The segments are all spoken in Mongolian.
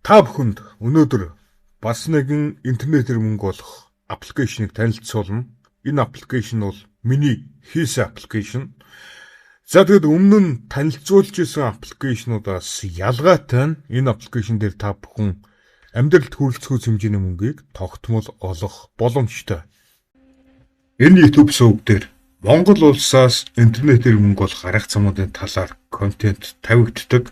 Та бүхэнд өнөөдөр бас нэгэн интернетээр мөнгө олох application-ыг танилцуулна. Энэ application бол миний хийсэн application. За, тэгэд өмнө нь танилцуулж исэн application-уудаас ялгаатай нь энэ application дээр та бүхэн амьдралд хүрэлцэхүйц хэмжээний мөнгийг тогтмол олох боломжтой. Энэ YouTube сувг дээр Монгол улсаас интернетээр мөнгө олох арга замуудын талаар контент тавигддаг.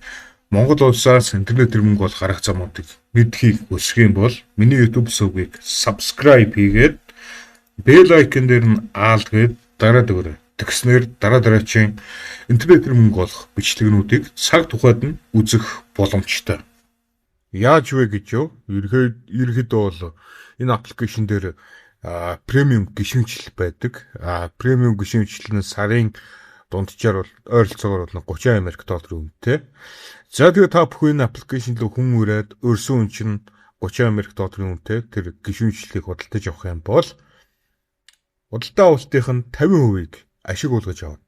Монгол улсаас интернетээр мөнгө олох арга замуудыг мэдэхийг хүсэх юм бол миний YouTube сувгийг subscribe хийгээд, bell icon дээр нь all гээд дараад өгөөрэй. Тэгснээр дараа дараачийн интернетээр мөнгө олох бичлэгнүүдийг цаг тухайд нь үзэх боломжтой. Яаж вэ гэж юу? Ерөнхийдөө бол энэ application дээр премиум гишүүнчлэл байдаг. Премиум гишүүнчлэл нь сарын дунджаар бол ойролцоогоор бол 30 Америк долларын үнэтэй. За, тэгээ та бүхэн энэ application руу хүн ураад, урьсан хүн чинь 30 Америк долларын үнэтэй тэр гишүүнчлэлийг худалдаж авах юм бол худалдаа авалтынх нь 50%-ийг ашиг болгож авна.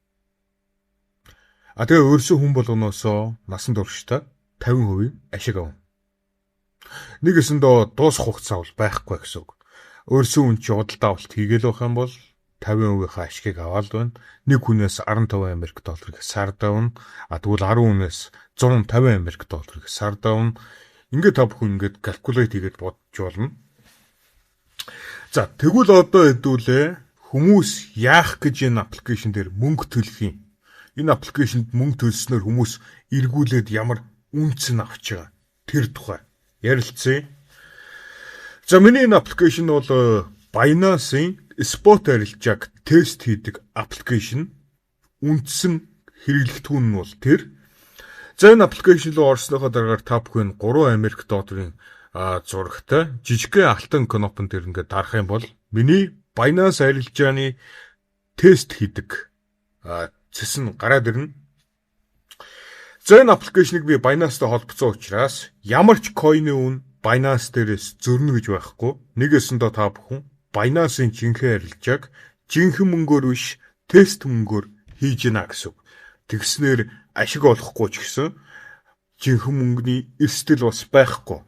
Тэгээ урьсан хүн болгоноосоо насан туршдаа 50% ашиг авна. Нэг ёсондоо дуусах хугацаа бол байхгүй гэсэн үг. Урьсан хүн чинь худалдаа авалт хийгээл байх юм бол 50%-ийнхаа ашигыг аваад байна. Нэг хүнээс 15 Америк долларыг сард авна. Тэгвэл 10 хүнээс 150 Америк долларыг сард авна. Ингээд та бүхэн ингээд calculate хийгээд бодож болно. За, тэгвэл одоо хэдүүлээ хүмүүс яах гэж энэ application дээр мөнгө төлөх юм? Энэ application-д мөнгө төлснөөр хүмүүс эргүүлээд ямар үнэ цэн авч байгаа? Тэр тухай ярилцъя. За, миний энэ application бол Binance-ийн spot арилжааг тест хийдэг application. Үндсэн хэрэглэгдэхүүн нь бол тэр. За, энэ application руу орсныхоо дараагаар та бүхэн 3 Америк долларын зурагтай жижигхэн алтан кнопон дээр ингээд дарах юм бол миний Binance арилжааны тест хийдэг цэс нь гараад ирнэ. За, энэ application-ыг би Binance-тай холбоцсон учраас ямар ч coin-ы үнэ Binance дээрээс зөрнө гэж байхгүй. Нэг ёсондоо та бүхэн Binance-ын жинхэнэ арилжааг жинхэнэ мөнгөөр биш, тест мөнгөөр хийж гинэ гэсэн үг. Тэгснээр ашиг олохгүй ч гэсэн жинхэнэ мөнгөний эрсдэл бас байхгүй.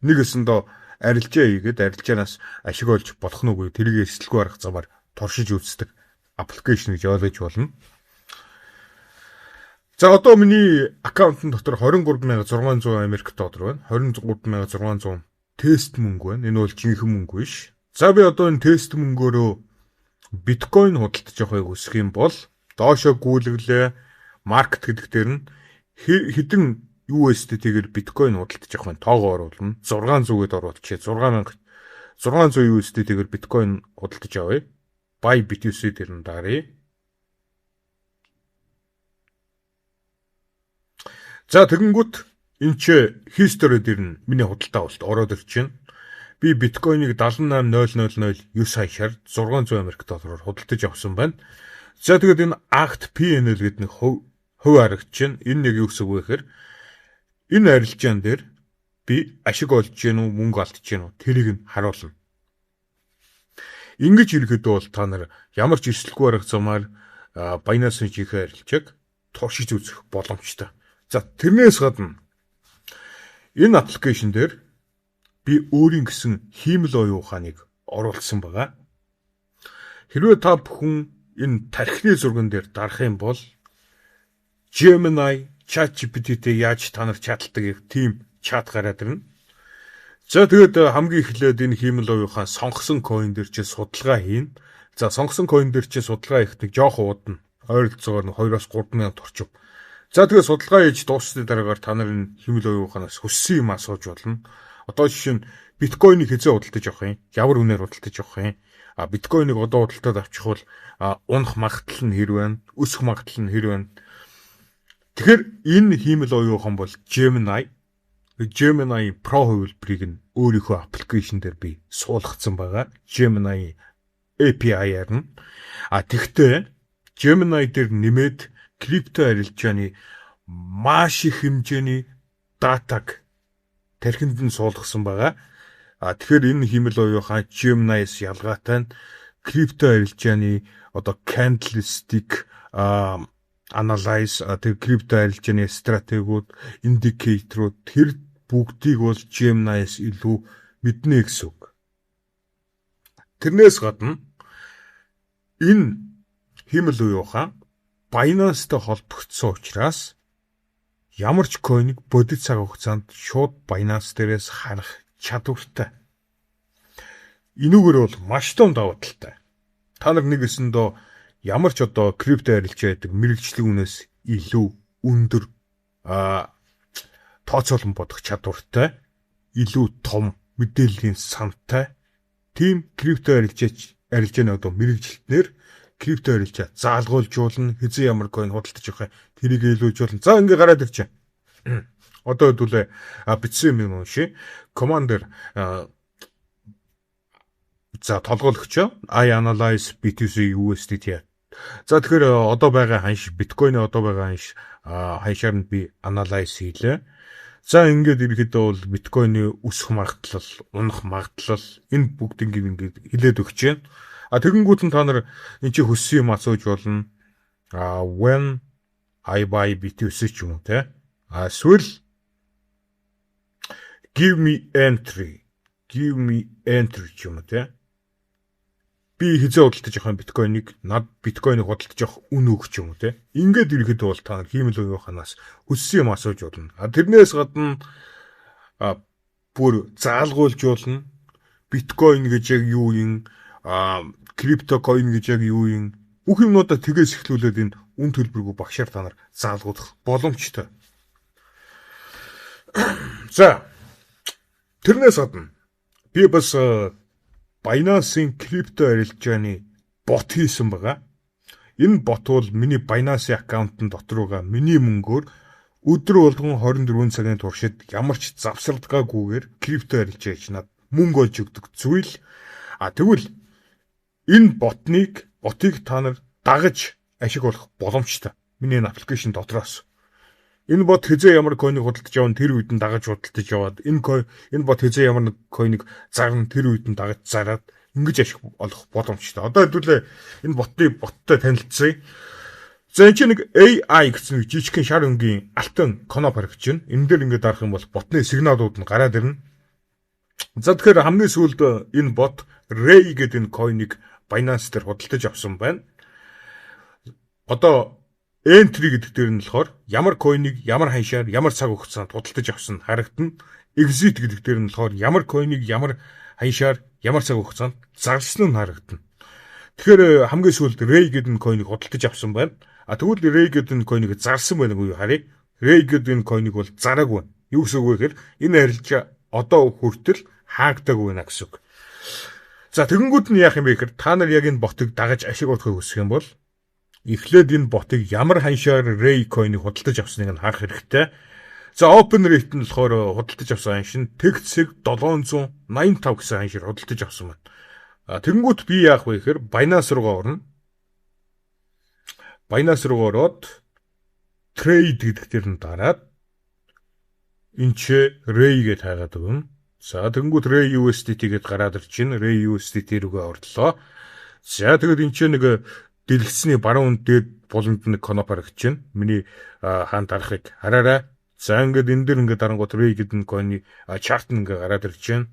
Нэг ёсондоо арилжаа хийгээд арилжаанаас ашиг олж болох нь үгүй, тэрийг эрсдэлгүй арга замаар туршиж үздэг application гэж ойлгож болно. За, одоо миний account-ын дотор 23,600 Америк доллар байна. 23,600 тест мөнгө байна. Энэ бол жинхэнэ мөнгө биш. За, би одоо энэ тест мөнгөөрөө биткойн худалдаж авахыг хүсэх юм бол доошо гүйлгэлээ, market гэдэг дээр нь хэдэн USDT-гээр биткойн худалдаж авах нь тоогоо оруулна. 600-д оруулчихъя. 6600 USDT-гээр биткойн худалдаж авъя. Buy BTC дээр нь даръя. За, тэгэнгүүт энэ чи history дээр нь миний худалдаа авалт ороод ирж байна. Би биткойныг 78,009 хаяшаар 600 Америк доллараар худалдаж авсан байна. За, тэгээд энэ Act PNL гэдэг нэг хувь хувь харагдаж байна. Энэ нэг юу гэсэн үг вэ гэхээр энэ арилжаан дээр би ашиг олж гин үү, мөнгө алдаж гин үү, тэрийг нь харуулна. Ингэж ирэхэд бол та нар ямар ч эрсдэлгүй арга замаар Binance-ын жинхэнэ арилжааг туршиж үзэх боломжтой. За, тэрнээс гадна энэ application дээр би өөрийн гэсэн хиймэл оюун ухааныг оруулсан байгаа. Хэрвээ та бүхэн энэ тархины зурган дээр дарах юм бол Gemini, ChatGPT-тэй яаж та нар chat-ладаг тийм чат гараад ирнэ. За, тэгээд хамгийн эхлээд энэ хиймэл оюун ухаан сонгосон coin дээр чи судалгаа хийнэ. За, сонгосон coin дээр чи судалгаа хийх нэг жоохон удна. Ойролцоогоор 2-оос 3 минут орчим. За, тэгээд судалгаа хийж дууссаны дараагаар та нар энэ хиймэл оюун ухаанаас хүссэн юм асууж болно. Одоо жишээ нь биткойныг хэзээ худалдаж авах юм? Ямар үнээр худалдаж авах юм? Биткойныг одоо худалдаад авчих бол унах магадлал нь хэр байна? Өсөх магадлал нь хэр байна? Тэгэхээр энэ хиймэл оюун ухаан бол Gemini. Gemini Pro хувилбарыг нь өөрийнхөө application дээр би суулгацсан байгаа. Gemini API-аар нь. Тэгтээ Gemini дээр нэмээд крипто арилжааны маш их хэмжээний data-г тархинд нь суулгасан байгаа. Тэгэхээр энэ хиймэл оюун ухаан Gemini-с ялгаатай нь крипто арилжааны одоо candlestick analyze, тэр крипто арилжааны стратегиуд, индикаторууд, тэр Бүгдийг бол Gemini-с илүү мэднэ гэсэн үг. Тэрнээс гадна энэ хиймэл оюун ухаан Binance-тай холбогдсон учраас ямар ч coin-ыг бодит цаг хугацаанд шууд Binance дээрээс харах чадвартай. Энүүгээр бол маш том давуу талтай. Та нар нэг өсөндөө ямар ч одоо крипто арилжаа гэдэг мэргэжлийн үнээс илүү өндөр тооцоолон бодох чадвартай, илүү том мэдээллийн сантай тийм крипто арилжааны одоо мэргэжилтнэр крипто арилжаа заалгуулжуулна, хэзээ ямар coin худалдаж авах тэрийг илүүжүүлнэ. За, ингээ гараад ирчээ. Одоо хэдүүлээ бичсэн юм уншия. Commander, за, толгойлогч I analyze BTC USDT. За, тэгэхээр одоо байгаа ханш, биткойн одоо байгаа ханшаар нь би analyze хийлээ. За, ингээд ерөнхийдөө бол биткойны өсөх магадлал, унах магадлал энэ бүгд ингээд хэлээд өгч байна. А тэгэнгүүт нь та нар энэ чи хүссэн юм асууж болно. When I buy BTC ч юм уу, те. А эсвэл give me entry, give me entry ч юм уу, те. Би хэзээ худалдаж авах юм биткойныг, над биткойныг худалдаж авах үн өгч юм уу, те. Ингээд ерөнхийдөө бол та нар хиймэл оюун ухаанаас хүссэн юм асууж болно. А тэрнээс гадна бүр заалгуулж болно. Биткойн гэж яг юу юм, крипто coin гэж яг юу юм, бүх юмнуудаа тэгээс эхлүүлээд энэ үн төлбөргүй багшаар та нар заалгуулах боломжтой. За, тэрнээс гадна би бас Binance-ийн крипто арилжааны бот хийсэн байгаа. Энэ бот бол миний Binance аккаунтын дотор байгаа миний мөнгөөр өдөр болгон 24 цагийн туршид ямар ч завсардгаагүйгээр крипто арилжаа хийж над мөнгө олж өгдөг зүйл. А тэгвэл энэ ботыг та нар дагаж ашиг олох боломжтой. Миний энэ application дотроос. Энэ бот хэзээ ямар coin-ыг худалдаж явна, тэр үед нь дагаж худалдаж яваад, энэ бот хэзээ ямар нэг coin-ыг зарна, тэр үед нь дагаж зараад ингэж ашиг олох боломжтой. Одоо хэдүүлээ энэ боттой танилцъя. За, энэ чинь нэг AI гэсэн нэг жижигхэн шар өнгийн алтан кноп харагдаж байна. Энэ дээр ингээд дарах юм бол ботны сигналууд нь гараад ирнэ. За, тэгэхээр хамгийн сүүлд энэ бот Ray гэдэг энэ coin-ыг Binance дээр худалдаж авсан байна. Одоо entry гэдэг дээр нь болохоор ямар coin-ыг ямар ханшаар ямар цаг хугацаанд худалдаж авсан харагдана. Exit гэдэг дээр нь болохоор ямар coin-ыг ямар ханшаар ямар цаг хугацаанд зарсан нь харагдана. Тэгэхээр хамгийн сүүлд Ray гэдэг нь coin-ыг худалдаж авсан байна. А тэгвэл Ray гэдэг нь coin-ыг зарсан байна уу, харъя. Ray гэдэг энэ coin-ыг бол зараагүй. Юу гэсэн үг вэ гэхээр энэ арилжаа одоо хүртэл хаагдаагүй байна гэсэн үг. За, тэгэнгүүт нь яах юм бэ гэхээр та нар яг энэ ботыг дагаж ашиг олохыг хүсэх юм бол эхлээд энэ ботыг ямар ханшаар Ray coin-ыг худалдаж авсныг нь харах хэрэгтэй. За, open rate нь болохоор худалдаж авсан ханш нь тэг цэг 785 гэсэн ханшаар худалдаж авсан байна. Тэгэнгүүт би яах вэ гэхээр Binance руугаа орно. Binance руу ороод trade гэдэг дээр нь дараад энэ ч Ray гэж хайгаад өгнө. За, тэгэнгүүт Ray USDT гэдээ гараад ирж байна. Ray USDT рүүгээ орлоо. За, тэгэд энэ ч нэг дэлгэцний баруун дээд буланд нэг кноп харагдаж байна. Миний хаан дарахыг хараарай. За, ингээд энэ дэр ингээд дарангуут Ray гэдэг нь coin-ы chart нь ингээд гараад ирж байна.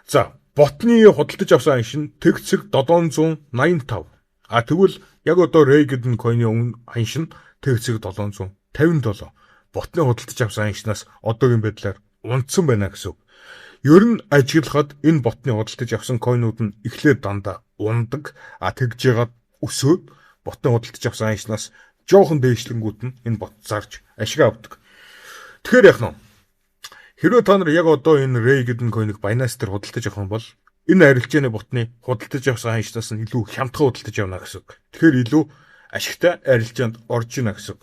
За, ботны худалдаж авсан ханш нь тэг цэг 785. А тэгвэл яг одоо Ray гэдэг нь coin-ы ханш нь тэг цэг 757. Ботны худалдаж авсан ханшнаас одоогийн байдлаар унасан байна гэсэн үг. Ер нь ажиглахад энэ ботны худалдаж авсан coin-ууд нь эхлээд дандаа унадаг. А тэгж яагаад өсөөд ботны худалдаж авсан ханшнаас жоохон дээшлэнгүүт нь энэ бот зарж ашиг авдаг. Тэгэхээр яах нь? Хэрвээ та нар яг одоо энэ Ray гэдэг coin-ыг Binance дээр худалдаж авах юм бол энэ арилжааны ботны худалдаж авсан ханшнаас нь илүү хямдхан худалдаж авна гэсэн үг. Тэгэхээр илүү ашигтай арилжаанд орж ийнэ гэсэн үг.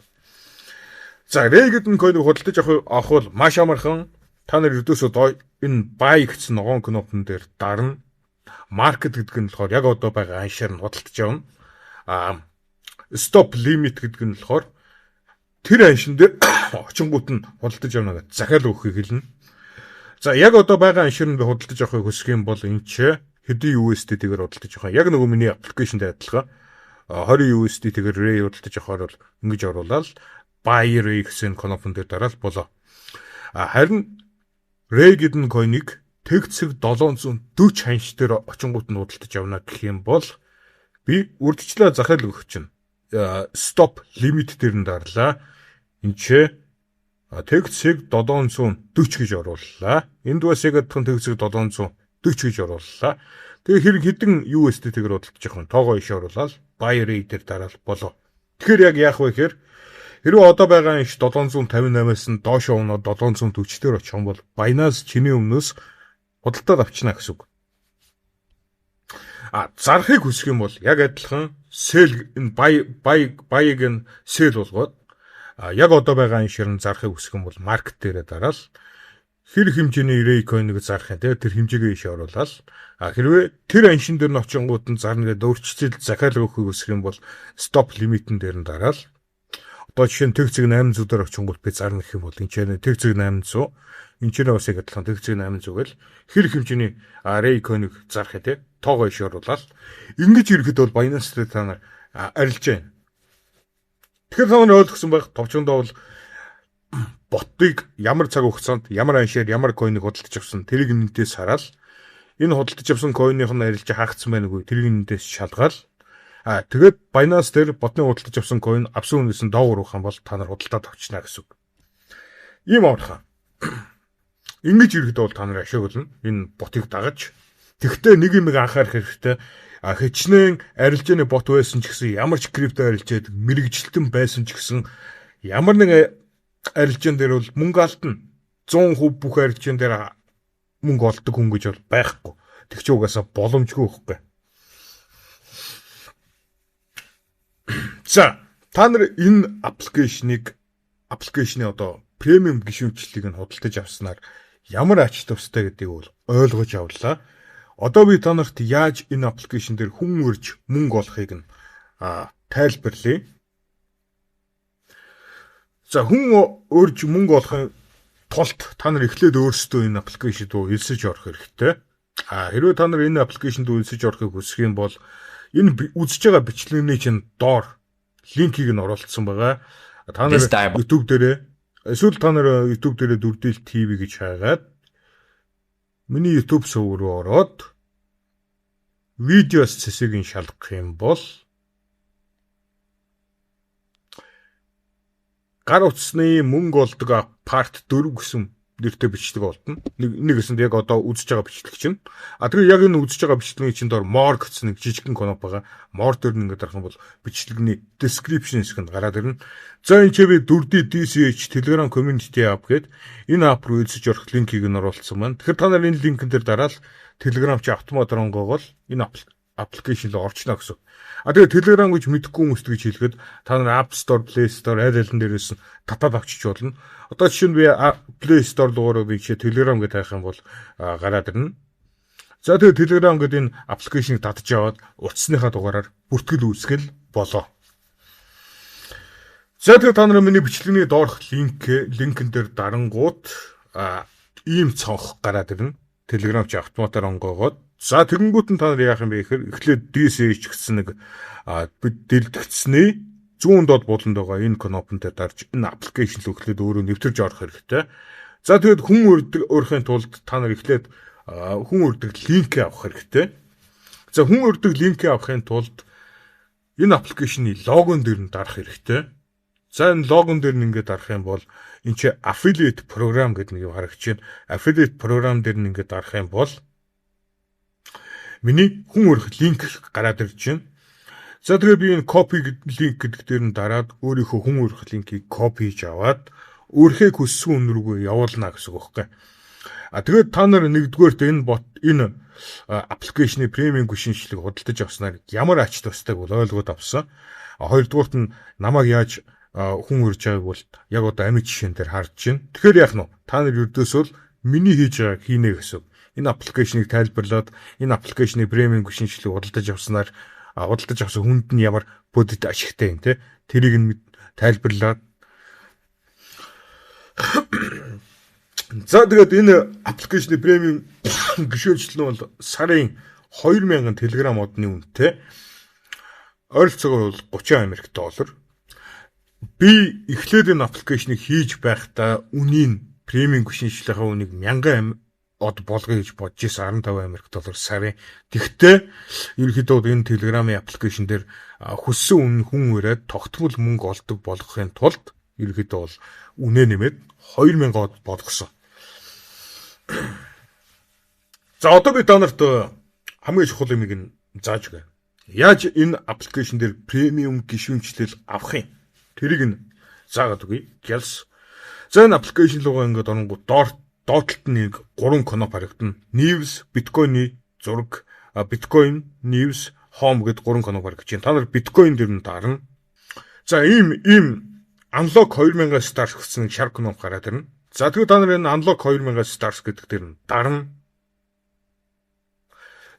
За, Ray гэдэг coin-ыг худалдаж авах бол маш амархан. Та нар ердөөсөө энэ buy гэсэн ногоон кнопон дээр дарна. Market гэдэг нь болохоор яг одоо байгаа ханшаар нь худалдаж авна. А stop limit гэдэг нь болохоор тэр ханшин дээр очингуут нь худалдаж авна гэж захиал өгөхийг хэлнэ. За, яг одоо байгаа ханшаар нь би худалдаж авахыг хүсэх юм бол энэ ч хэдэн USDT-гээр худалдаж авах. Яг нөгөө миний application тэй адилхан 20 USDT-гээр Ray худалдаж авахаар бол ингэж оруулаад buy Ray гэсэн кнопон дээр дараал болоо. Харин Ray гэдэг coin-ыг тэг цэг 740 ханш дээр очингууд нь худалдаж авна гэх юм бол би урьдчилаа захиал өгөх чинь stop limit дээр нь дарлаа. Энд ч тэг цэг 740 гэж орууллаа. Энд бас яг адилхан тэг цэг 740 гэж орууллаа. Тэгээ хэрэг хэдэн USDT-гээр худалдаж авах нь тоогоо иш оруулаад buy rate дээр дараал болоо. Тэгэхээр яг яах вэ гэхээр хэрвээ одоо байгаа иш 758-аас нь доош унаад 740 дээр очих юм бол Binance чиний өмнөөс худалдаад авчна гэсэн үг. А зарахыг хүсэх юм бол яг адилхан sell, энэ buy-ыг нь sell болгоод яг одоо байгаа энэ ширэн зарахыг хүсэх юм бол market дээрээ дараал хэр хэмжээний Ray coin-ыг зарах юм те, тэр хэмжээгээ иш оруулаад, а хэрвээ тэр аншин дээр нь очингууд нь зарна гэдээ өөрчлөлт захиалга өгөхийг хүсэх юм бол stop limit-эн дээр нь дараал одоо жишээ нь тэг цэг 800 дээр очингууд би зарна гэх юм бол энэ ч тэг цэг 800, энэ ч бас яг адилхан тэг цэг 800 гэл хэр хэмжээний Ray coin-ыг зарах юм те, тоогоо иш оруулаад ингэж ирэхэд бол Binance дээр та нар арилж байна. Тэгэхээр та нар ойлгосон байх, товчондоо бол ботыг ямар цаг хугацаанд ямар аншаар ямар coin-ыг худалдаж авсан тэрийг нэнтээс хараад, энэ худалдаж авсан coin-ых нь арилж хаагдсан байна үгүй, тэрийг нэнтээс шалгаал, а тэгээд Binance дээр ботны худалдаж авсан coin авсан үнээс нь доогуур явах юм бол та нар худалдаад авчна гэсэн үг. Ийм амархан. Ингэж ирэхэд бол та нар ашиг болно. Энэ ботыг дагаж. Тэгвэл нэг юм анхаарах хэрэгтэй. А хичнээн арилжааны бот байсан ч гэсэн, ямар ч крипто арилжаад мэрэгжилтэн байсан ч гэсэн ямар нэг арилжаан дээр бол мөнгө алдна. 100% бүх арилжаан дээр мөнгө олдог хүн гэж бол байхгүй. Тэг чи угаасаа боломжгүй байхгүй. За, та нар энэ application-ыг, application-ы одоо премиум гишүүнчлэлийг нь худалдаж авснаар ямар ач тустай гэдгийг бол ойлгож авлаа. Одоо би та нарт яаж энэ application дээр хүн урьж мөнгө олохыг нь тайлбарлая. За, хүн урьж мөнгө олохын тулд та нар эхлээд өөрсдөө энэ application руу элсэж орох хэрэгтэй. А хэрвээ та нар энэ application руу элсэж орохыг хүсэх юм бол энэ үзэж байгаа бичлэгний чинь доор линкийг нь оруулсан байгаа. Та нар YouTube дээрээ эсвэл та нар YouTube дээрээ Дүрдэл TV гэж хайгаад миний YouTube сувг руу ороод видеос цэсийг нь шалгах юм бол гар утасны мөнгө олдог part 4 гэсэн нэртэй бичлэг олдно. Нэг гэсэнд яг одоо үзэж байгаа бичлэг чинь. А тэгээ яг энэ үзэж байгаа бичлэгийн чинь доор more гэсэн нэг жижигхэн кноп байгаа. More дээр нь ингээд дарах юм бол бичлэгний description хэсгэнд гараад ирнэ. За, энэ ч би 4D DCH Telegram Community app гээд энэ app руу элсэж орох линкийг нь оруулсан байна. Тэгэхээр та нар энэ линкэн дээр дараал Telegram чи автоматар онгоогоол энэ application руу орчно гэсэн. А тэгээ Telegram гэж мэдэхгүй хүмүүст гэж хэлэхэд та нар App Store, Play Store аль алин дээрээс нь татаад авчиж болно. Одоо жишээ нь би Play Store руу би жишээ Telegram гэж хайх юм бол гараад ирнэ. За, тэгээ Telegram гэдэг энэ application-ыг татж аваад утасныхаа дугаараар бүртгэл үүсгэл болоо. За, тэгээ та нар миний бичлэгний доорх линкэн дээр дарангууд ийм цонх гараад ирнэ. Telegram чи автоматар онгоогоод. За, тэгэнгүүт нь та нар яах юм бэ гэхээр эхлээд DCH гэсэн нэг бид дэлгэгдсэний зүүн доод буланд байгаа энэ кнопон дээр дарж энэ application руу эхлээд өөрөө нэвтэрж орох хэрэгтэй. За, тэгээд хүн урихын тулд та нар эхлээд хүн урьдаг линк авах хэрэгтэй. За, хүн урьдаг линк авахын тулд энэ application-ы логон дээр нь дарах хэрэгтэй. За, энэ логон дээр нь ингээд дарах юм бол энэ чи affiliate program гэдэг нэг юм харагдаж байна. Affiliate program дээр нь ингээд дарах юм бол миний хүн урих линк гараад ирж байна. За, тэгээ би энэ copy link гэдэг дээр нь дараад өөрийнхөө хүн урих линкийг copy хийж аваад өөрийнхөө хүссэн үн рүүгээ явуулна гэсэн үг байхгүй. А тэгээд та нар нэгдүгээрт энэ бот, энэ application-ы премиум гишүүнчлэлийг худалдаж авснаар ямар ач тустай бол ойлгоод авсан. А хоёрдугаарт нь намайг яаж хүн урьж байгааг бол яг одоо амьд жишээн дээр харж байна. Тэгэхээр яах нь вэ? Та нар ердөөсөө л миний хийж байгааг хийнэ гэсэн. Энэ application-ыг тайлбарлаад энэ application-ы премиум гишүүнчлэлийг худалдаж авснаар худалдаж авсан хүнд нь ямар бодит ашигтай юм те, тэрийг нь тайлбарлаад. За, тэгээд энэ application-ы премиум гишүүнчлэл нь бол сарын 2000 Telegram одны үнэтэй. Ойролцоогоор бол 30 Америк доллар. Би эхлээд энэ application-ыг хийж байхдаа үнийг Premium гишүүнчлэлийнхээ үнийг 1000 од болгоё гэж бодож ирсэн, 15 Америк доллар сарын. Тэгтээ ерөнхийдөө энэ Telegram-ын application дээр хүссэн үн хүн ураад тогтмол мөнгө олдог болгохын тулд ерөнхийдөө бол үнэ нэмээд 2000 од болгосон. За, одоо би та нарт хамгийн чухал юмыг нь зааж өгье. Яаж энэ application дээр premium гишүүнчлэл авах юм? Тэрийг нь заагаад өгье. Гялс. За, энэ application руугаа ингээд оронгууд доор доод талд нь нэг гурван кноп харагдана. News, Bitcoin-ы зураг, Bitcoin, News, Home гэдэг гурван кноп харагдаж байна. Та нар Bitcoin дээр нь дарна. За, ийм Unlock 2000 stars гэсэн шар кноп гараад ирнэ. За, тэгвэл та нар энэ Unlock 2000 stars гэдэг дээр нь дарна.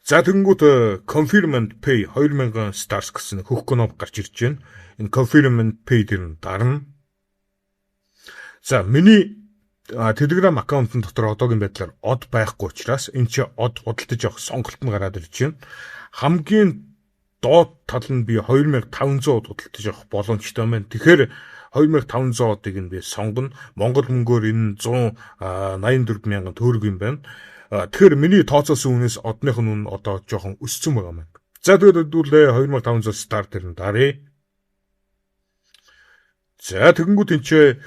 За, тэгэнгүүт Confirm and Pay 2000 stars гэсэн хөх кноп гарч ирж байна. Энэ Confirm and Pay дээр нь дарна. За, миний Telegram аккаунтын дотор одоогийн байдлаар од байхгүй учраас энэ чи од худалдаж авах сонголт нь гараад ирж байна. Хамгийн доод тал нь би 2500 од худалдаж авах боломжтой байна. Тэгэхээр 2500 одыг нь би сонгоно. Монгол мөнгөөр энэ 184 мянган төгрөг юм байна. Тэгэхээр миний тооцоосон үнээс одных нь үн одоо жоохон өссөн байгаа юм. За, тэгээд хэдүүлээ 2500 star дээр нь даръя. За, тэгэнгүүт энэ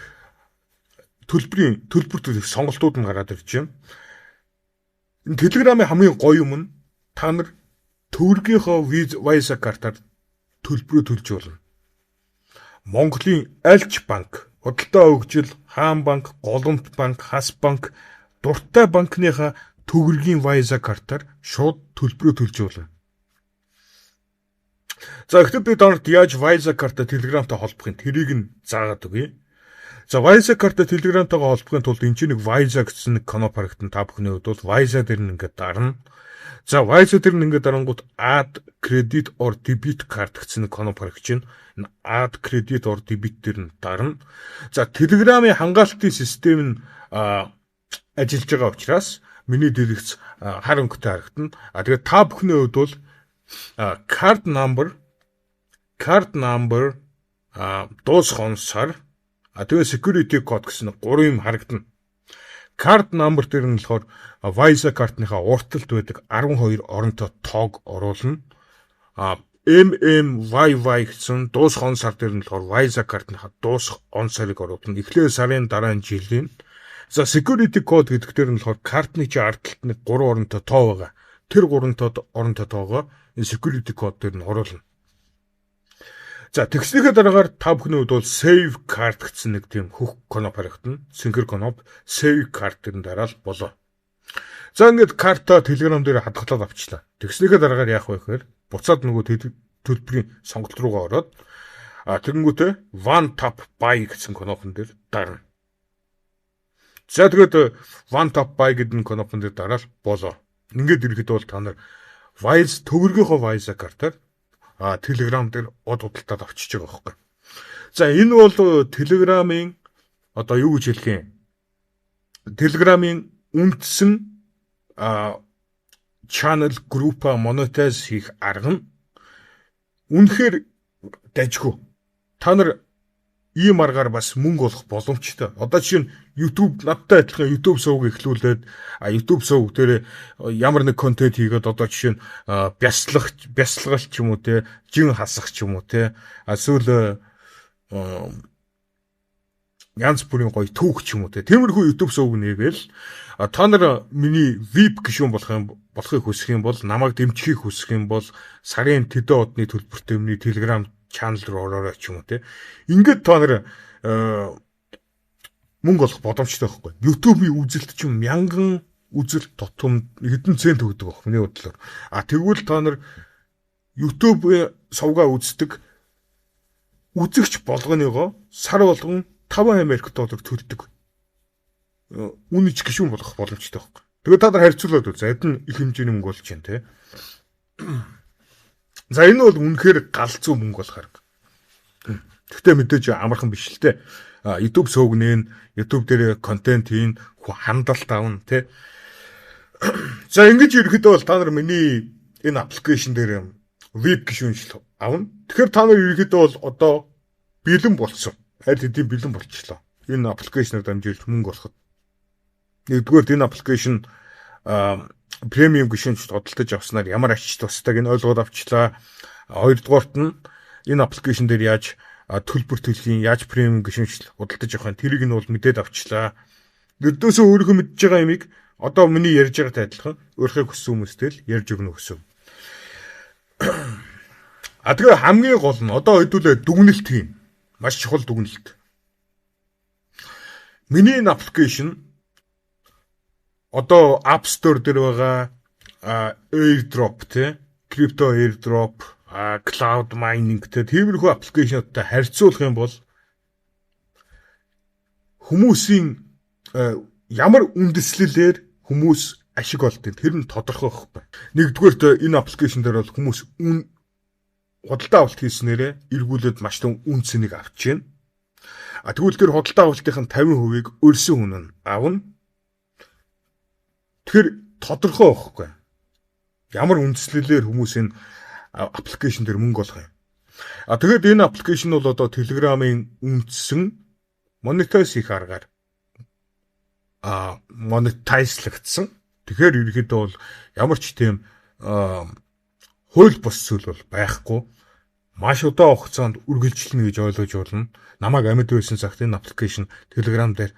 төлбөрийн төлбөр төлөх сонголтууд нь гараад ирж байна. Энэ Telegram-ын хамгийн гоё юм нь та нар төгрөгийнхөө Visa картаар төлбөрөө төлж болно. Монголын аль ч банк, Худалдаа хөгжил, Хаан банк, Голомт банк, Хас банк, дуртай банкныхаа төгрөгийн Visa картаар шууд төлбөрөө төлж болно. За, тэгэхдээ би та нарт яаж Visa карта Telegram-тай холбох юм, тэрийг нь заагаад өгье. За, Visa карта Telegram-тайгаа холбохын тулд энэ чинь нэг Visa гэсэн нэг кноп харагдана. Та бүхний хувьд бол Visa дээр нь ингээд дарна. За, Visa дээр нь ингээд дарангууд Add Credit or Debit Card гэсэн нэг кноп харагдаж байна. Энэ Add Credit or Debit дээр нь дарна. За, Telegram-ын хамгаалтын систем нь ажиллаж байгаа учраас миний дэлгэц хар өнгөтэй харагдана. А тэгээд та бүхний хувьд бол card number, дуусах он сар, тэгээ security code гэсэн гурван юм харагдана. Card number дээр нь болохоор Visa картныхаа урд талд байдаг 12 оронтой тоог оруулна. MMYY гэсэн дуусах он сар дээр нь болохоор Visa картныхаа дуусах он сарыг оруулна. Эхлээ сарын, дараа нь жилийн. За, security code гэдэг дээр нь болохоор картны чи ард талд нэг 3 оронтой тоо байгаа. Тэр 3 тоод оронтой тоогоо энэ security code дээр нь оруулна. За, тэгснийхээ дараагаар та бүхний хувьд бол save card гэсэн нэг тийм хөх кноп харагдана. Цэнхэр кноп, save card дээр нь дараал болоо. За, ингээд карта Telegram дээр хадгалаад авчлаа. Тэгснийхээ дараагаар яах вэ гэхээр буцаад нөгөө төлбөрийн сонголт руугаа ороод тэгэнгүүтээ one tap buy гэсэн кнопон дээр дарна. За, тэгээд one tap buy гэдэг кнопон дээр дараал болоо. Ингээд ирэхэд бол та нар Wise төгрөгийнхөө Visa картаар Telegram дээр од худалдаад авчиж байгаа байхгүй. За, энэ бол Telegram-ын одоо юу гэж хэлэх юм? Telegram-ын үндсэн channel group-а monetize хийх арга нь үнэхээр дажгүй. Та нар ийм аргаар бас мөнгө олох боломжтой. Одоо жишээ нь YouTube, надтай адилхан YouTube сувг эхлүүлээд YouTube сувг дээр ямар нэг контент хийгээд, одоо жишээ нь бяцлах бяцлагал ч юм уу те, жин хасах ч юм уу те, эсвэл янз бүрийн гоё түүх ч юм уу те. Тиймэрхүү YouTube сувг нээгээл та нар миний VIP гишүүн болох юм болохыг хүсэх юм бол, намайг дэмжихийг хүсэх юм бол сарын тэдэн одны төлбөртэй миний Telegram channel руу ороорой ч юм уу те. Ингээд та нар мөнгө олох боломжтой байхгүй. YouTube-ийн үзэлт чинь мянган үзэлт тутам хэдэн цент өгдөг байх миний бодлоор. А тэгвэл та нар YouTube сувгаа үздэг үзэгч болгоныгоо сар болгон 5 Америк доллар төлдөг. Үнэж гишүүн болох боломжтой байхгүй. Тэгээд та нар харьцуулаад үз. Аль нь их хэмжээний мөнгө болж байна те. За, энэ бол үнэхээр галзуу мөнгө болох арга. Гэхдээ мэдээж амархан биш л те. YouTube сувг нээн, YouTube дээр контент хийн, хандалт авна те. За, ингэж ирэхэд бол та нар миний энэ application дээр VIP гишүүнчлэл авна. Тэгэхээр та нар ерөнхийдөө бол одоо бэлэн болсон. Аль хэдийн бэлэн болчихлоо. Энэ application аар дамжуулж мөнгө олоход. Нэгдүгээр, энэ application premium гишүүнчлэл худалдаж авснаар ямар ач тустай нь ойлгоод авчлаа. Хоёрдугаарт нь энэ application дээр яаж төлбөр төлөхийн, яаж premium гишүүнчлэл худалдаж авах юм, тэрийг нь бол мэдээд авчлаа. Ердөөсөө өөрийнхөө мэдж байгаа юмыг одоо миний ярьж байгаатай адилхан өөрийнхөө хүссэн хүмүүстэй л ярьж өгнө гэсэн. А тэгээ хамгийн гол нь одоо хэдүүлээ дүгнэлт хийн. Маш чухал дүгнэлт. Миний энэ application одоо App Store дээр байгаа airdrop те, crypto airdrop, cloud mining те, тиймэрхүү application уудтай харьцуулах юм бол хүмүүсийн ямар үндэслэлээр хүмүүс ашиг олдог, тэр нь тодорхой байхгүй. Нэгдүгээрт, энэ application дээр бол хүмүүс үн худалдаа авалт хийснээрээ эргүүлээд маш том үн цэнийг авч байна. А тэгвэл тэр худалдаа авалтын 50%-ийг өрсөн хүн нь авна. Тэгэхээр тодорхой байхгүй. Ямар үндслэлээр хүмүүс энэ application дээр мөнгө олох юм? А тэгээд энэ application бол одоо Telegram-ын үндсэн monetize хийх аргаар monetize лагдсан. Тэгэхээр ерөнхийдөө бол ямар ч тийм хууль бус зүйл бол байхгүй. Маш удаан хугацаанд үргэлжлэнэ гэж ойлгож болно. Намайг амьд байсан цагт энэ application Telegram дээр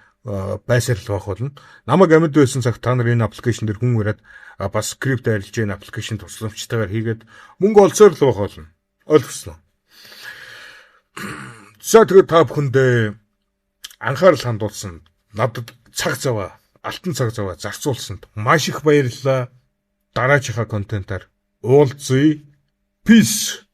байсаар л байх болно. Намайг амьд байсан цагт та нар энэ application дээр хүн яриад бас крипто арилж энэ application тусламжтайгаар хийгээд мөнгө олсоор л байх болно. Ойлгосноо? За, тэгээд та бүхэндээ анхаарал хандуулсан, надад цаг зав, алтан цаг заваа зарцуулсанд маш их баярлалаа. Дараачихаа контентаар уулзъя. Peace.